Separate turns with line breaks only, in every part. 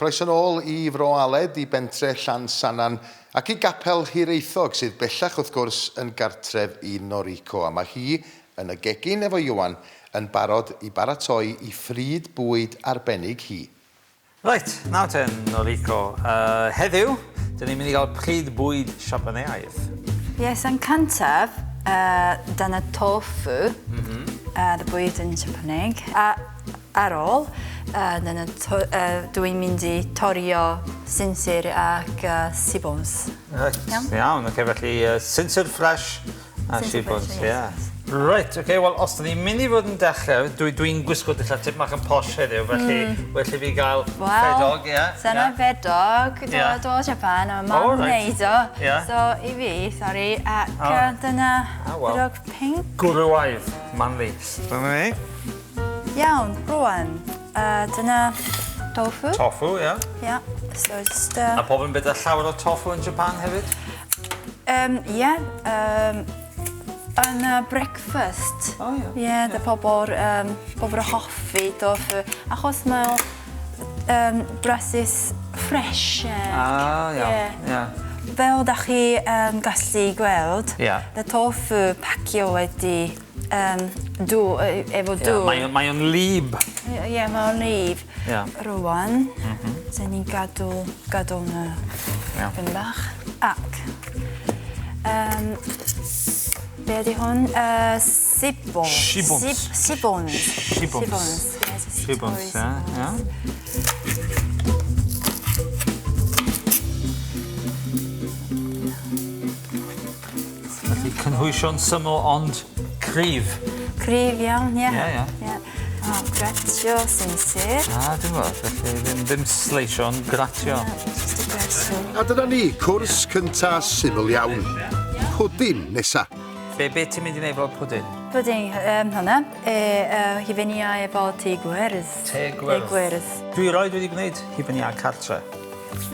Croeso nôl i Fro Aled, i bentre Llansannan ac i gapel Hiraethog sydd bellach wrth gwrs yn gartref i Noriko a mae hi yn y gegin efo Iwan yn barod i baratoi i phryd bwyd arbennig hi.
Reit, nawr te Noriko, uh, heddiw, dyn ni'n mynd i gael pryd bwyd Siapaneaidd.
Yes, yn cyntaf, uh, dyna tofu, mm -hmm. uh, y bwyd yn Siapaneg. A Ar ôl, dyna dw i'n mynd i torio sinsir ac sibwns.
Reit, iawn, iawn. Oce, felly sinsir ffres a sibwns, ie. Reit, oce, wel, os dyn ni'n mynd i fod yn dechrau, dwi'n dwi gwisgo dillad tip bach yn posh heddiw, felly mm. well i fi gael well, ffedog, ie. Yeah,
Dyna yeah. ffedog, do, yeah. do Japan, a mam oh, right. neud o. Yeah. So, i fi, sorry, ac oh. dyna ah, well. ffedog pink.
Gwrywaidd, manly. Dyna ni.
Iawn, rwan, uh, dyna tofu.
Tofu, ie. Yeah.
Ie, yeah. so just... Uh,
A pobl yn bwyta llawer o tofu yn Japan hefyd?
Um, yeah, um, yn uh, breakfast.
Oh, ie. Yeah.
Ie, yeah, yeah. pobl, um, pobl hoffi tofu. Achos mae o um, brasus fresh.
Ah, iawn. Yeah. Yeah.
Fel da chi um, gallu gweld,
yeah.
y tofu pacio wedi Yym, dŵr, efo dŵr.
Ie, mae o'n, mae o'n lib.
Ie, ie, mae o'n lib.
Ie.
Rwan, mm -hmm. dyn ni'n gadw, gadw hwnna
yeah.
yn bach. Ac, um, be ydy hwn? Uh, sibon.
Sibons.
Sibons.
Sibons. Sibons, ie. Ie. Felly cynhwysion syml ond cryf.
Cryf iawn, ie.
Ie, ie.
Ie. O, gratio sinsir.
Ah, dwi'n gweld, felly ddim, ddim sleisio, ond gratio.
Ie, jyst y gratio.
A dyna ni, cwrs cynta syml iawn. Pwdin nesa.
Be, be ti'n mynd i wneud fel pwdin?
Pwdin, um, hwnna, e, uh, hufen iâ efo te gwyrdd.
Te gwyrdd.
Te gwyrdd.
Dwi roed wedi gwneud hufen iâ cartre.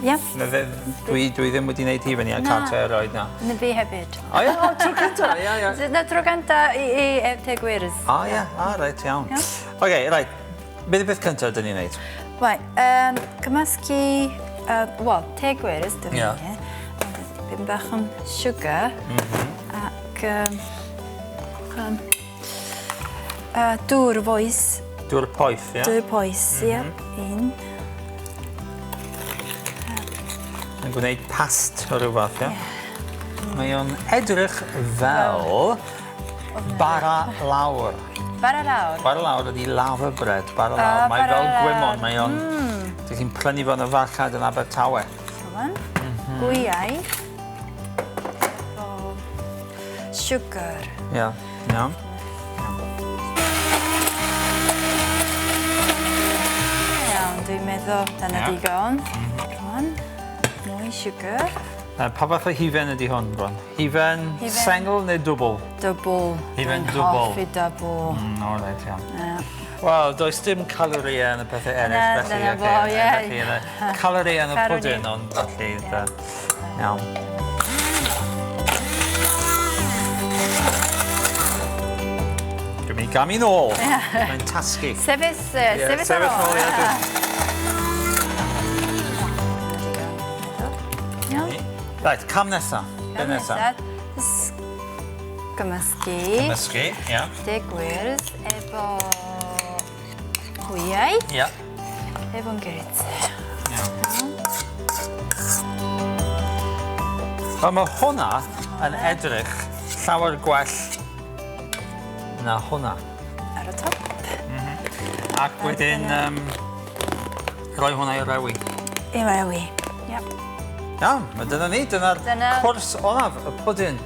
Ie.
Na fe, dwi, dwi ddim wedi gwneud hufen iâ cartre erioed, na.
Na fi hefyd.
O ie, o, tro cynta, ie, ie.
Na, tro cynta i, i e, te gwyrdd.
O ie, a reit, iawn.
Ie.
Oce, reit, beth yw'r peth cyntaf dyn ni'n neud?
Right, um, cymysgu, uh, wel, te gwyrdd, dyn
ni'n
yeah. Byn bach yn sugar.
Mm -hmm.
Ac um, um, dŵr foes.
Dŵr poeth, ie?
Dŵr poeth, ie. Mm -hmm. Un.
Yn gwneud past o ryw fath, ie? Yeah. Mae o'n edrych fel bara lawr.
Bara lawr?
Bara lawr ydi lava bread, bara lawr. Ah, mae fel gwymon, mae o'n... Mm. Dych chi'n prynu fo yn y farchnad yn Abertawe.
Rwan. Mm -hmm. Gwyau. O sugar.
Ia, yeah. iawn.
Iawn, dwi'n meddwl dyna yeah. digon. Rwan, mwy sugar.
Pa fath o hufen ydy hwn, Bron? Hufen, hufen sengl neu dwbl?
Dwbl.
Hufen dwbl.
Hoffi dwbl.
Mm, all right, iawn.
Yeah.
Wel, does dim calorïau yn y pethau eraill, felly...
Na, dyna fo, ie.
Felly, calorïau yn y pwdin, ond felly... Iawn. Dwi'n mynd i gamu nôl. Mae'n tasgu.
Sefyll, sefyll ar ôl.
Sefyll nôl,
Iawn.
Reit, cam nesa.
Cam nesa. Gymysgu.
Gymysgu, ia.
Te gwyrdd efo hwyau.
Ia.
Efo'n gilydd.
Iawn. Wel, mae hwnna yn edrych llawer gwell na hwnna.
Ar y top.
Mm -hmm. Ac wedyn, um, rhoi hwnna i rewi.
I rewi, yep.
Iawn, mae dyna ni, dyna'r
Dyna...
cwrs olaf, y pwdin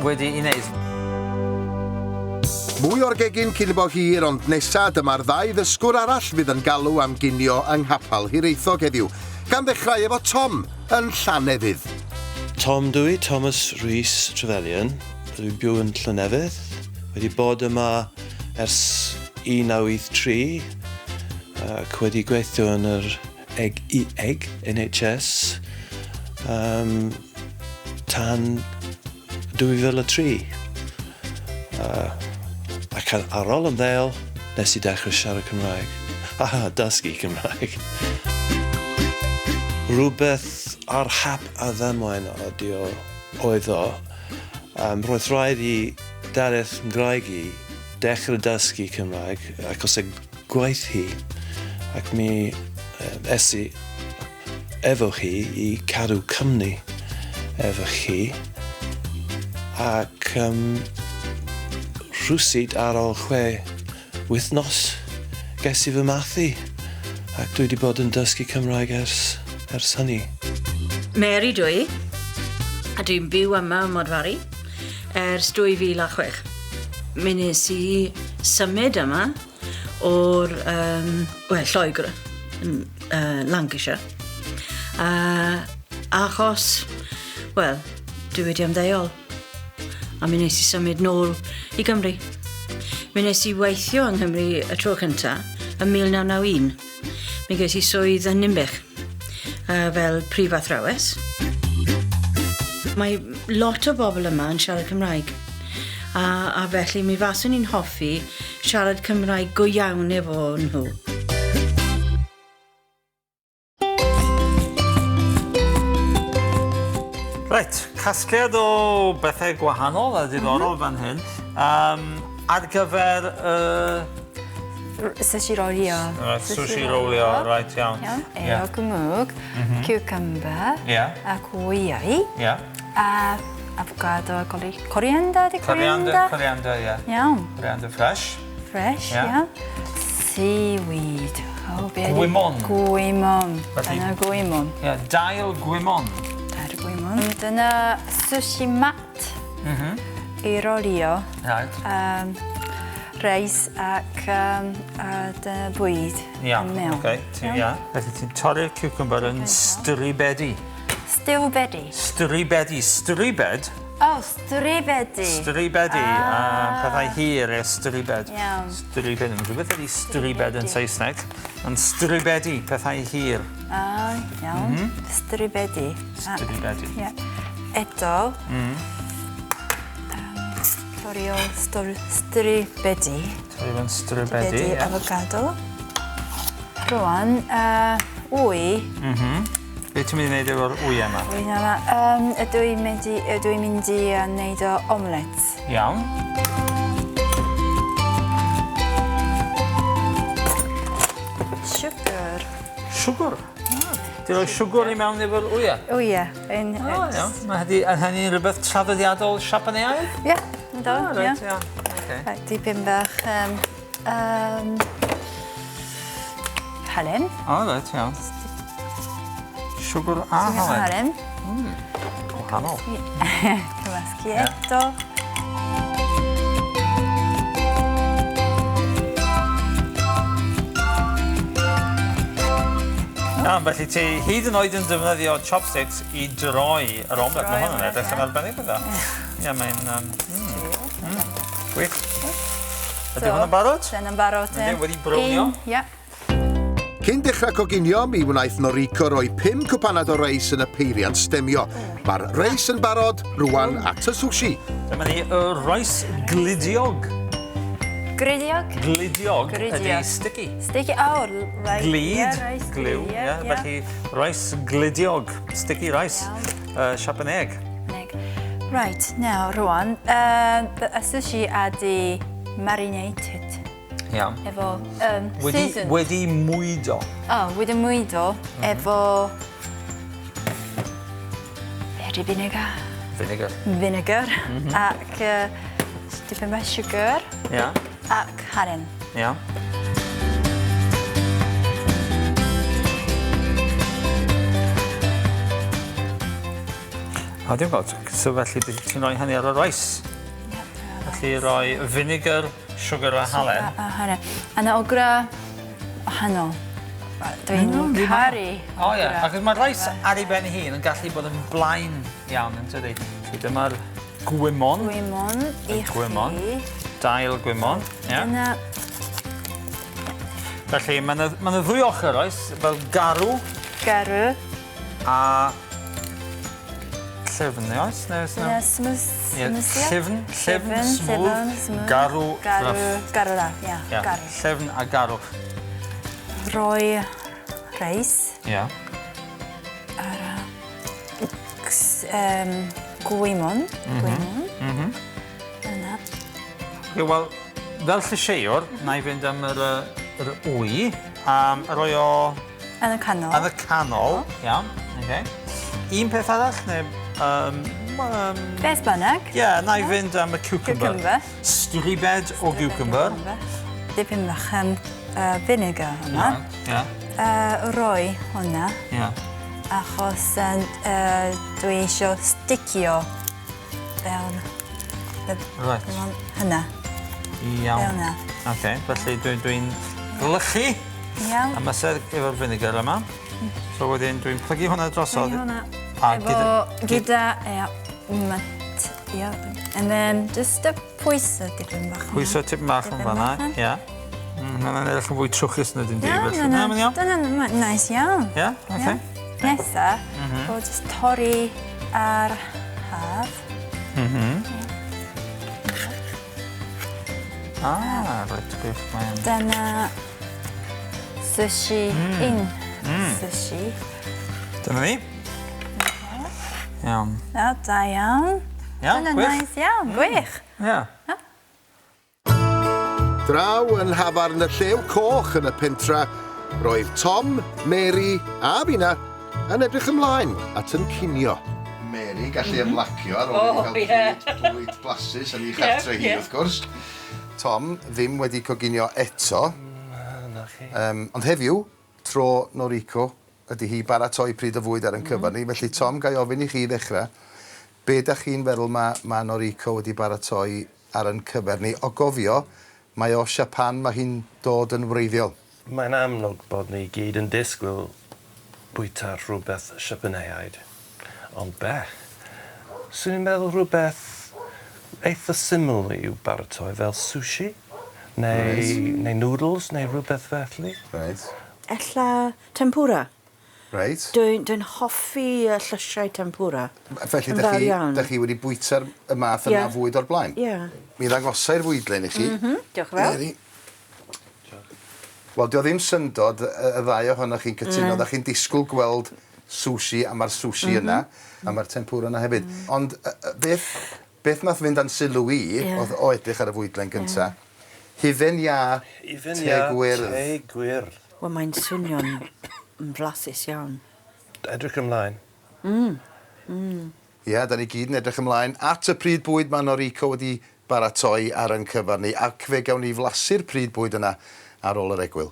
wedi i wneud.
Mwy o'r gegin cyn bo hir, ond nesa dyma'r ddau ddysgwr arall fydd yn galw am ginio yng Nghapel Hiraethog heddiw, gan ddechrau efo Tom yn Llanefydd.
Tom dw i, Thomas Rees Trevelyan. Dwi'n byw yn Llynefydd. Wedi bod yma ers 1983 ac wedi gweithio yn yr eg i eg, NHS, um, tan 2003. Uh, ac ar ôl ymddeol, nes i dechrau siarad Cymraeg. A dysgu Cymraeg. Rhywbeth ar hap a ddamwain ydi o, oedd o. Um, roedd rhaid i Delyth ngwraig i dechrau dysgu Cymraeg achos y gwaith hi ac mi um, es i efo hi i cadw cwmni efo chi ac um, rhywsut ar ôl 6 wythnos ges i fy mathu ac dwi wedi bod yn dysgu Cymraeg ers hynny.
Mary dwi, a dwi'n byw yma ym Modfari ers 2006. Mi nes i symud yma o'r, well, Lloegr, yn Lancashire. Achos, wel, dwi wedi ymddeol. A mi nes i symud nôl i Gymru. Mi nes i weithio yng Nghymru y tro cynta ym 1991. Mi ges i swydd yn Ninbych fel prif athrawes. Mae lot o bobl yma yn siarad Cymraeg. A felly mi faswn i'n hoffi siarad Cymraeg go iawn efo nhw.
Reit, casgliad o bethau gwahanol a diddorol fan hyn. Ar gyfer y...
Sushi rolio.
Right, sushi rolio, right, iawn.
Iawn, efo mwg, cucumber, ac wyau, a avocado, coriander, di
Coriander, coriander, ie.
Iawn.
Coriander fresh.
Fresh, iawn. Seaweed. Oh, be ydi?
Gwymon.
Gwymon.
Felly-
Dyna gwymon.
Ie, dail gwymon.
Dail gwymon. Dyna sushi mat i rolio. Reis ac a dyna bwyd
Iawn,
yn mewn.
oce. Ti, ia. Felly ti'n torri'r cucumber yn stribedi.
Stewbedi.
Stribedi. Stribed.
Oh, stribedi.
Stribedi. Ah. Pethau hir e stribed.
Iawn.
Stribed. Yn rhywbeth ydi stribed yn Saesneg. Ond stribedi, pethau hir.
Ah, iawn. Stribedi. Ah,
Stribedi.
Ie. Eto. Torri o stribedi.
Torri fo'n stribedi.
Stribedi avocado. Rwan, wy.
Be ti'n mynd i wneud efo'r wyau yma?
Wy yma. Ydw i'n mynd i wneud o omelette.
Iawn.
Sugar.
Siwgr. Ti'n rhoi siwgr i mewn efo'r wyau?
O ie. Yn,
O, iawn. Mae hynny'n rhywbeth traddodiadol Siapaneaidd?
Ie, ynddo,
Ah,
ie.
reit, iawn. Okay.
Right, dipyn bach halen.
O, reit, iawn. Siwgr a halen.
Halen.
Gwahanol.
Cymysgu eto.
Iawn, felly ti hyd yn oed yn defnyddio chopsticks i droi yr omelette. Mae hwn yn edrych yn arbennig o dda. Ie, mae'n gwych. Ydy hwn yn barod?
Dyna'n barod.
Yndi, wedi brownio.
Ie.
Cyn dechrau coginio, mi wnaeth Noriko roi 5 cwpanad o reis yn y peiriant stemio. Mae'r reis yn barod, rwan at y sushi.
Dyma ni y rice gludiog.
Gludiog?
Gludiog ydy
Gludiog.
sticky.
Sticky, oh, right.
Glud,
Yeah, rice,
glue,
glud,
ie. Felly rice gludiog, sticky rice, Siapaneg.
Neg. Right, now, rwan, y sushi ydy marinated
Iawn.
efo
Wedi,
season.
wedi mwydo.
Oh, wedi mwydo efo berry vinegar.
Vinegar.
Vinegar. Ac dipyn bach sugar. Ac halen.
Iawn. O, dim gweld. So felly ti'n rhoi hynny ar y rice. Felly rhoi vinegar, sugar a halen.
A halen. A na ogra wahanol. Dwi'n caru
O ie,
ogra.
achos mae rice ar ei ben ei hun yn gallu bod yn blaen iawn, yn tydi? Felly dyma'r gwymon.
Gwymon i chi.
Gwymon. Dail gwymon. Ie.
Dyna
Felly mae yna ma ddwy ochr oes, fel garw
garw.
a llyfn, oes? Neu oes
Dyna
na?
smooth.
Ie,
smooth, ie?
llyfn, llyfn, smooth,
llyfn, smooth.
garw,
garw,
rough.
Garw rough, ie,
Ie,
garw.
llyfn a garw.
Rhoi reis.
Ie.
Ar um, gwymon. Gwymon.
Mm
Yna.
Okay, wel, fel llysieuwr, na i fynd am yr, yr wy, um, a roi o...
Yn y canol.
Yn y canol, iawn. Okay. Un peth arall, neu... Um, um,
Beth bynnag.
Ie, yeah, na i fynd am y cucumber.
Cucumber.
Stribed o cucumber.
Dipyn bach um, vinegar yma.
Ie. Yeah.
Roi hwnna.
Ie. Yeah.
Achos uh, dwi eisiau sticio fewn y
Right.
hynna.
Iawn.
Fel 'na.
Oce, felly dwi'n dwi glychu
Iawn.
y mysedd efo'r vinegar yma. So wedyn dwi'n plygu hwnna drosodd.
Plygu hwnna
A
efo gyda, ia, mat, ia. And then just y pwyso dipyn bach.
Pwyso tipyn bach yn fanna, ia. Mm, Mae'n edrych yn fwy trwchus na dim byd.
Na,
felly.
na,
Na, mae'n iawn.
Dyna, mae'n nice iawn.
Ie, oce.
Nesa, mm just torri ar haf.
Ah, reit, gwych. Mae'n...
Dyna sushi un sushi.
Dyna ni. Iawn.
Na, da iawn.
Iawn,
Dyna
gwych.
nice iawn, gwych.
Ie.
Draw yn nhafarn y Llew Coch yn y pentra, roedd Tom, Mary a finna yn edrych ymlaen at yn cinio. Mary gallu ymlacio ar ôl i gael pryd bwyd blasus yn ei chartre hi, wrth gwrs. Tom ddim wedi coginio eto.
Na chi.
Um, ond heddiw, tro Noriko ydy hi baratoi pryd o fwyd ar ein cyfer ni. Felly, Tom, ga i ofyn i chi ddechrau. Be da chi'n feddwl mae, ma Noriko wedi baratoi ar ein cyfer ni? O gofio, mae o Siapan mae hi'n dod yn wreiddiol.
Mae'n amlwg bod ni gyd yn disgwyl bwyta rhywbeth Siapaneaidd. Ond be? Swn i'n meddwl rhywbeth eitha syml i'w baratoi fel sushi, neu, neu noodles, neu rhywbeth felly.
Reit.
Ella tempura.
Reit.
Dwi'n dwi hoffi llysiau tempura.
Felly,
Yn
da
fawr
chi,
iawn.
da chi wedi bwyta'r y math yna
Ie.
fwyd o'r blaen?
Ie.
Mi ddangosai'r fwydlen i chi.
Diolch yn fawr.
Mary. Wel, dio ddim syndod y ddau ohonoch chi'n cytuno. Da chi'n disgwyl gweld sushi, a mae'r sushi yna, a mae'r tempura yna hefyd. Ond beth, beth nath fynd â'n sylw i, oedd o edrych ar y fwydlen gynta, hufen iâ,
Hufen
te
iâ,
gwyrdd.
Te gwyrdd.
Wel, mae'n swnio'n yn flasus iawn.
Edrych ymlaen.
Ie, da ni gyd yn edrych ymlaen at y pryd bwyd mae Noriko wedi baratoi ar ein cyfer ni, ac fe gawn ni flasu'r pryd bwyd yna ar ôl yr egwyl.